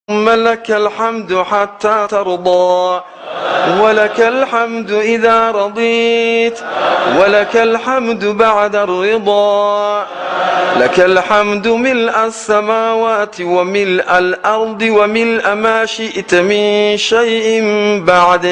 لك الحمد حتى ترضى، ولك الحمد إذا رضيت، ولك الحمد بعد الرضا. لك الحمد ملء السماوات وملء الأرض وملء ما شئت من شيء بعد.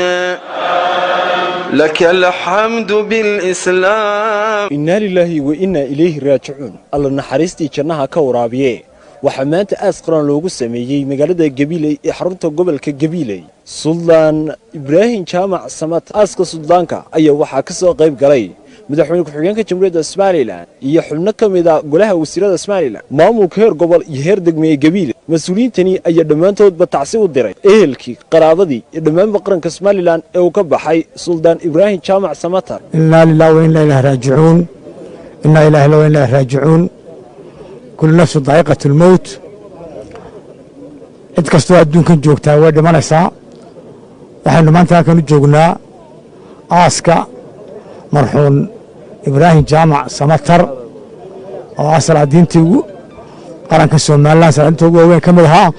لك الحمد بالإسلام. Innaa lilaahi wa innaa ilayhi raajicuun. Alla naxariistii jannaha ka waraabiye. Waxaa maanta aas qaran loogu sameeyey magaalada Gabiiley ee xarunta gobolka Gabiiley Suldaan Ibraahim Jaamac Samad. Aaska suldaanka ayaa waxaa ka soo qayb galay madaxweyne ku-xigeenka Jamhuuriyadda Somalilan iyo xubno ka mid a golaha wasiirada Somalilan, maamulka heer gobol iyo heer degme ee Gabiiley. Mas-uuliyiintani ayaa dhammaantoodba tacsi u diray ehelkii, qaraabadii iyo dhammaanba qaranka Somalilan ee uu ka baxay Suldaan Ibraahim Jaamac Samatar. Innaa lillahi wa innaa ilaahi raajicuun, innaa ilaahi wa innaa ilaahi raajicuun. Kullu nafsu daa'iqatu lmowt. Cid kastoo adduunkan joogtaa way dhimanaysaa. Waxaynu maanta halkan u joognaa aaska marxuum Ibraahim Jaamac Samatar, oo ah salaadiintii ugu qaranka Somalilan, salaadiinta ugu waaweyn ka mid ahaa,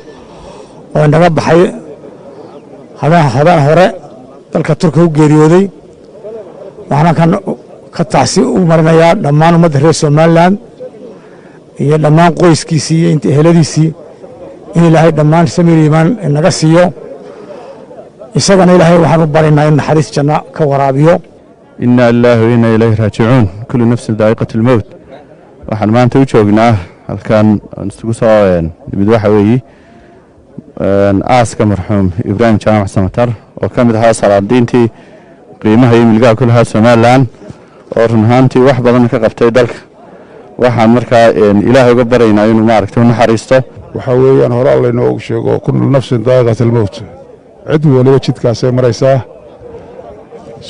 oo inaga baxay habeen hore, dalka Turkiga u geeriyooday. Waxaan halkan ka tacsi u marinayaa dhammaan ummadda reer Somalilan iyo dhammaan qoyskiisii iyo inta eheladiisii in Ilaahay dhammaan samir iimaan inaga siiyo. Isagana Ilaahay waxaan u baryaynaa in naxariis janno ka waraabiyo. Inaa lilaahi wa inaa ilayhi raajicuun. Kullu nafsin daa'iqatu lmowt. Waxaan maanta u joognaa halkan aan isugu soo nimid waxa weeye aaska marxuum Ibraahim Jaamac Samatar, oo ka mid ahaa salaadiintii qiimaha iyo milgaha ku lahaa Somalilan, oo run ahaantii wax badan ka qabtay dalka. Waxaan markaa Ilaahay uga baryaynaa inuu maaragtay u naxariisto. Waxaa weeyaan, hore alla inoogu sheego, kullu nafsin daa'iqat almowt. Cid waliba jidkaasay maraysaa.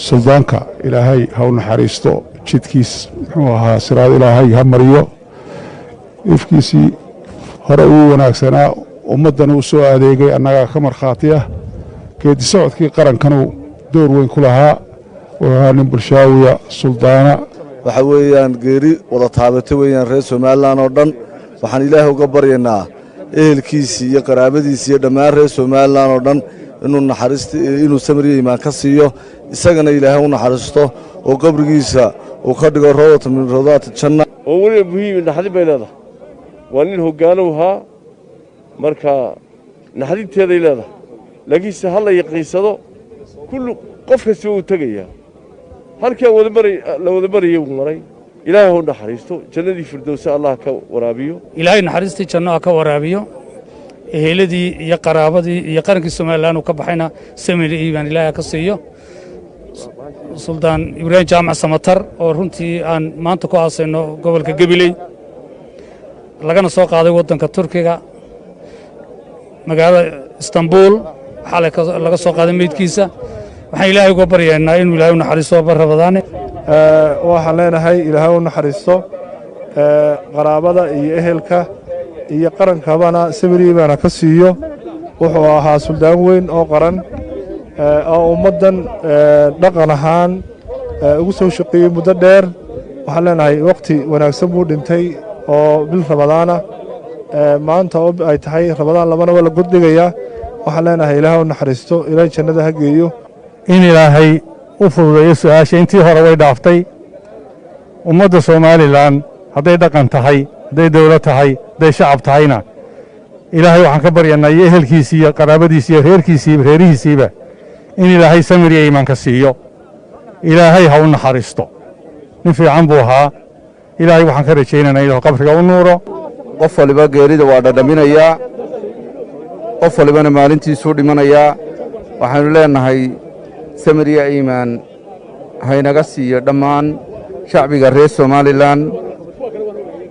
Suldaanka Ilaahay ha u naxariisto, jidkiis muxuu ahaa siraad Ilaahay ha mariyo. Ifkiisii hore uu wanaagsanaa, ummaddana u soo adeegay, annagaa ka markhaati ah. Geedi socodkii qarankanuu door weyn ku lahaa. Wuxuu ahaa nin bulshaawiya, suldaana. Waxa weeyaan geeri wada taabato weeyaan reer Somalilan oo dhan. Waxaan Ilaahay uga baryaynaa ehelkiisii iyo qaraabadiisii iyo dhammaan reer Somalilan oo dhan inuu naxariist, inuu samriya iimaan ka siiyo, isagana Ilaahay u naxariisto oo qabrigiisa uu ka dhigo rawdata min rawdaati janna. Oo weliba muhiimi naxdin bay leedahay. Waa nin hoggaanow ahaa, marka naxdinteeday leedahay, laakiinse ha la yaqiinsado, kullu qof kasta wuu tegayaa. Halkii aan wada maray la wada marayay wuu maray. Ilaahay ha u naxariisto, jannadii firdowsa Allah ka waraabiyo. Ilaahay naxariistii janno ha ka waraabiyo. Eheladii iyo qaraabadii iyo qarankii Somalilan uu ka baxayna samir iimaan Ilaahay ha ka siiyo. Suldaan Ibraahim Jaamac Samatar, oo runtii aan maanta ku aasayno gobolka Gabiley, lagana soo qaaday waddanka Turkiga, magaalada Istanbul waxaa laga soo qaaday meydkiisa, waxaan Ilaahay uga baryaynaa inuu Ilaahay u naxariisto bar Rabadaane. Waxaan leenahay Ilaahay u naxariisto, qaraabada iyo ehelka iyo qarankabana samiriibaana ka siiyo. Wuxuu ahaa suldaan weyn oo qaran, oo ummaddan dhaqan ahaan ugu soo shaqeeyey muddo dheer. Waxaan leenahay wakhti wanaagsan buu dhintay oo bil Ramadaana. Maanta oo ay tahay Ramadaan labana waa la goddhigayaa. Waxaan leenahay Ilaahay u naxariisto, Ilaahay jannada ha geeyo. In Ilaahay u fududeeyo su'aasha. Intii hore way dhaaftay. Ummadda Somalilan, hadday dhaqan tahay, hadday dawlad tahay, hadday shacab tahayna, Ilaahay waxaan ka baryanaa, iyo ehelkiisii iyo qaraabadiisii iyo reerkiisiiba, reerihiisiiba, in Ilaahay samir iyo iimaan ka siiyo. Ilaahay ha u naxariisto, nin fiican buu ahaa. Ilaahay waxaan ka rajaynaynaa inuu qabriga u nuuro. Qof waliba geerida waa dhadhaminayaa, qof walibana maalintiisuu dhimanayaa. Waxaannu leennahay samir iyo iimaan haynaga siiyo dhammaan shacbiga reer Somalilan,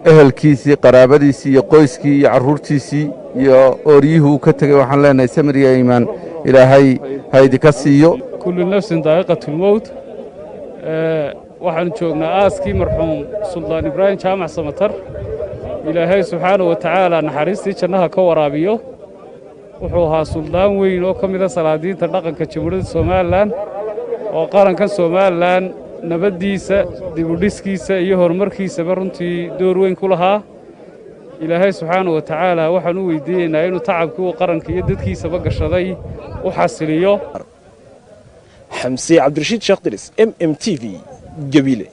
ehelkiisii, qaraabadiisii iyo qoyskii iyo carruurtiisii iyo ooryihii uu ka tegey. Waxaan leenahay samir iyo iimaan Ilaahay ha idinka siiyo. Kullu nafsin daa'iqatulmowt. Waxaannu joognaa aaskii marxuum Suldaan Ibraahim Jaamac Samatar. Ilaahay subxaanahu wa tacaala naxariistii jannaha ka waraabiyo. Wuxuu ahaa suldaan weyn oo ka mida salaadiinta dhaqanka Jamhuuriyadda Somalilan, oo qarankan Somalilan nabaddiisa, dibudhiskiisa iyo horumarkiisaba runtii door weyn ku lahaa. Ilaahay subxaana wa tacaala waxaan u weydiinaynaa inuu tacabkii uu qaranka iyo dadkiisaba gashaday u xasiliyo. Xamse Cabdirashiid Sheekh Diris, MMTV, Gabiley.